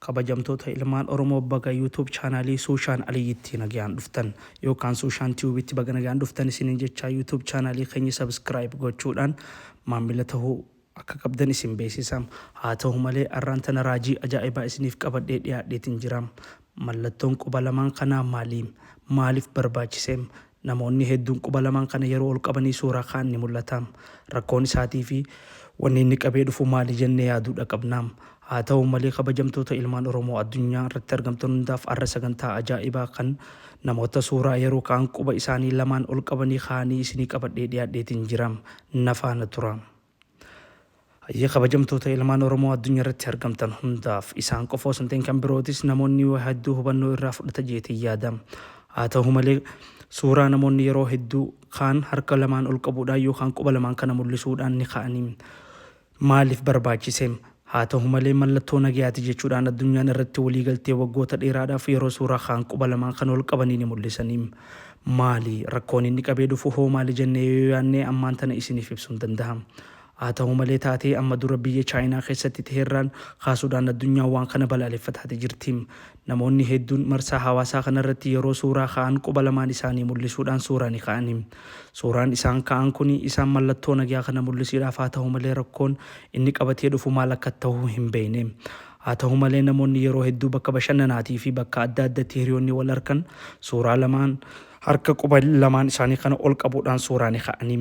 Kabajamtoota ilmaan Oromoo, baga YouTube chaanaalii Suushaan Aliyyitti nagaan dhuftan yookaan Suushaan Tiyuubitti baga nagaan dhuftan isiniin jechaa, YouTube chaanaalii keenya subscribe gochuudhaan maamila tahuu akka qabdan isin beeksisa. Haa ta'u malee, arraan tana raajii ajaa'ibaa isiniif qabadhee dhiyaadheetiin jira. Mallattoon quba lamaan kanaa maali? Maaliif barbaachise? Namoonni hedduun quba lamaan kana yeroo ol qabanii suuraa ka'an ni mul'ata. Rakkoon isaatii fi wanni inni qabee dhufu maali jennee yaaduudha qabna. Haa ta'u malee, kabajamtoota ilmaan Oromoo addunyaa irratti argamtan hundaaf arra sagantaa ajaa'ibaa kan namoota suuraa yeroo ka'an quba isaanii lamaan ol qabanii ka'anii isinii qabadhee dhiyaadheetiin jira. Na faana tura. Hayyee, kabajamtoota ilmaan Oromoo addunyaa irratti argamtan hundaaf, isaan qofa osoo hin ta'in kan birootis namoonni waa hedduu hubannoo irraa fudhata jeetiin yaada. Haa ta'u malee, suuraa namoonni yeroo hedduu kaan harka lamaan ol qabuudhaan yookaan quba lamaan kana mul'isuudhaan ni ka'anii. Maaliif barbaachise? Haa ta'u malee, mallattoo nagayaati jechuudhaan addunyaan irratti walii galtee waggoota dheeraadhaaf yeroo suuraa kaan quba lamaan kan ol qabanii ni mul'isanii. Maali? Rakkoon inni qabee dhufu hoo maali jennee yoo yaadne, ammaan tana isiniif ibsuu hin danda'a. Haa ta'u malee, taatee amma dura biyya Chaayinaa keessatti taherraan kaasuudhaan addunyaan waan kana balaaleffataati jirti. Namoonni hedduun marsaa hawaasaa kanarratti yeroo suuraa ka'an quba lamaan isaanii mul'isuudhaan suuraa ni ka'ani. Suuraan isaan ka'an kuni isaan mallattoo nagaa kana mul'isiidhaaf, haa ta'u malee rakkoon inni qabatee dhufu maal akka ta'u hin beekne. Haa ta'u malee, namoonni yeroo hedduu bakka bashannanaatii fi bakka adda addatti hiriyoonni wal arkan suuraa lamaan harka quba lamaan isaanii kana ol qabuudhaan suuraa ni ka'ani.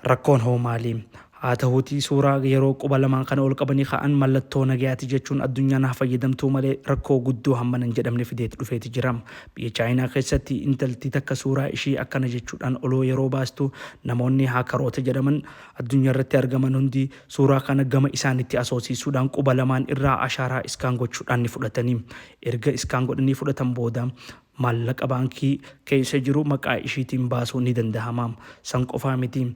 Rakkoon hoo maali? Haa ta'uutii, suuraa yeroo quba lamaan kana ol qabanii ka'an mallattoo nagayaati jechuun addunyaan haa fayyadamtuu malee, rakkoo guddoo hammana hin jedhamne fideet dhufeeti jira. Biyya Chaayinaa keessatti intalti takka suuraa ishii akkana jechuudhaan oloo yeroo baastu, namoonni haakaroota jedhaman addunyaa irratti argaman hundi suuraa kana gama isaanitti asoosiisuudhaan quba lamaan irraa ashaaraa scan gochuudhaan ni fudhatanii. Erga scan godhanii fudhatan booda, maallaqa baankii keessa jiru maqaa ishiitiin baasuu ni dandahama. San qofaa miti.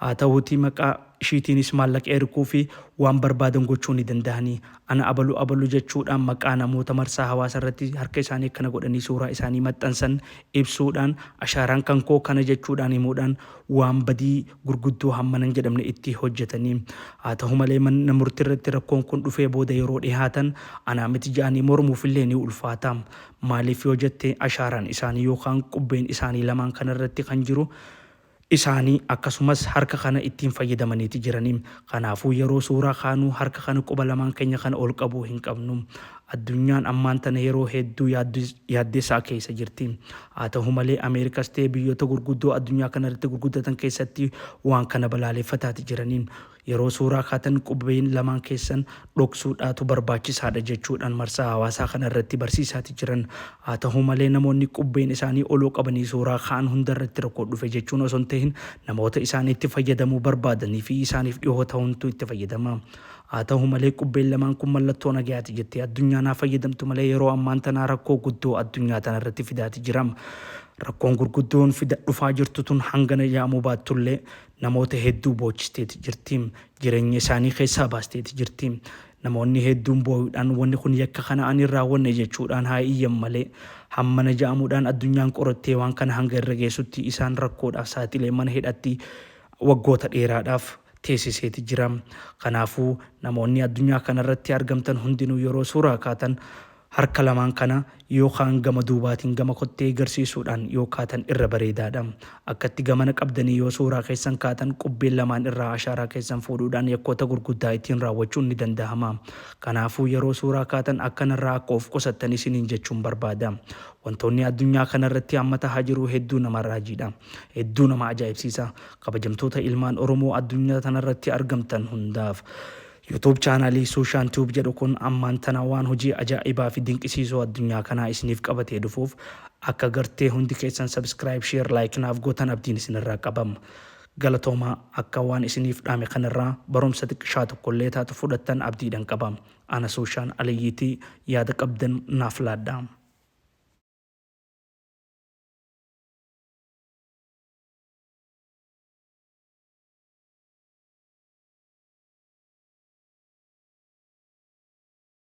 Haa ta'uutii, maqaa ishiitiinis maallaqa erguu fi waan barbaadan gochuu ni dandahani. Ana abalu abalu jechuudhaan maqaa namoota marsaa hawaasa irratti harka isaanii akkana godhanii suuraa isaanii maxxansan ibsuudhaan, ashaaraan kan koo kana jechuudhaan himuudhaan waan badii gurguddoo hammana hin jedhamne itti hojjetanii. Haa ta'u malee, mana murtii irratti rakkoon kun dhufee booda yeroo dhihaatan anaa miti jedhanii mormuufillee ni ulfaata. Maaliif yoo jette, ashaaraan isaanii yookaan qubbeen isaanii lamaan kanarratti kan jiru isaanii, akkasumas harka kana ittiin fayyadamaniiti jiranii. Kanaafuu yeroo suuraa kaanuu harka kana, quba lamaan keenya kana ol qabuu hin qabnu. Addunyaan ammaan tana yeroo hedduu yaaddessaa keessa jirti. Haa ta'u malee, Ameerikas ta'e biyyoota gurguddoo addunyaa kanarratti gurguddatan keessatti waan kana balaaleffataati jiranii. Yeroo suuraa kaatan qubbeen lamaan keessan dhoksuudhaatu barbaachisaadha jechuudhaan marsaa hawaasaa kana irratti barsiisaati jiran. Haa ta'u malee, namoonni qubbeen isaanii oloo qabanii suuraa ka'an hunda irratti rakkoo dhufe jechuun osoo hin ta'in, namoota isaaniitti fayyadamuu barbaadanii fi isaaniif dhihoo ta'uuntu itti fayyadama. Haa ta'u malee, qubbeen lamaan kun mallattoo nagayaati jettee addunyaan haa fayyadamtu malee, yeroo ammaan tanaa rakkoo guddoo addunyaa tana irratti fidaati jira. Rakkoon gurguddoon fida dhufaa jirtu tun hangana yaamuu baattullee, namoota hedduu boochisteeti jirti. Jireenya isaanii keessaa baasteeti jirti. Namoonni hedduun booyuudhaan wanni kun yakka kana ani raawwanne jechuudhaan haa iyyan malee, hammana ja'amuudhaan addunyaan qorattee waan kana hanga irra geessutti isaan rakkoodhaaf saaxilee mana hidhatti waggoota dheeraadhaaf teessiseeti jira. Kanaafuu namoonni addunyaa kanarratti argamtan hundinuu yeroo suuraa kaatan harka lamaan kana yookaan gama duubaatiin gama kottee garsiisuudhaan yoo kaatan irra bareedaadha. Akkatti gamana qabdanii yoo suuraa keessan kaatan, qubbeen lamaan irraa ashaaraa keessan fuudhuudhaan yakkoota gurguddaa ittiin raawwachuun ni dandahama. Kanaafuu yeroo suuraa kaatan akkanarraa akka of qusattan isiniin jechuun barbaada. Wantoonni addunyaa kanarratti amma tahaa jiru hedduu nama raajiidha. Hedduu nama ajaa'ibsiisa. Kabajamtoota ilmaan Oromoo addunyaa tanarratti argamtan hundaaf, YouTube chaanaalii Suushaan Tube jedhu kun ammaan tana waan hojii ajaa'ibaa fi dinqisiisoo addunyaa kanaa isiniif qabatee dhufuuf, akka gartee hundi keessan subscribe, share, like naaf gootan abdiin isinirraa qabam. Galatoomaa, akka waan isiniif dhaame kanarraa barumsa xiqqishaa tokkollee taatu fudhattan abdiidhan qaba. Ana Suushaan Aliyyiitii, yaada qabdan naaf laadhaa.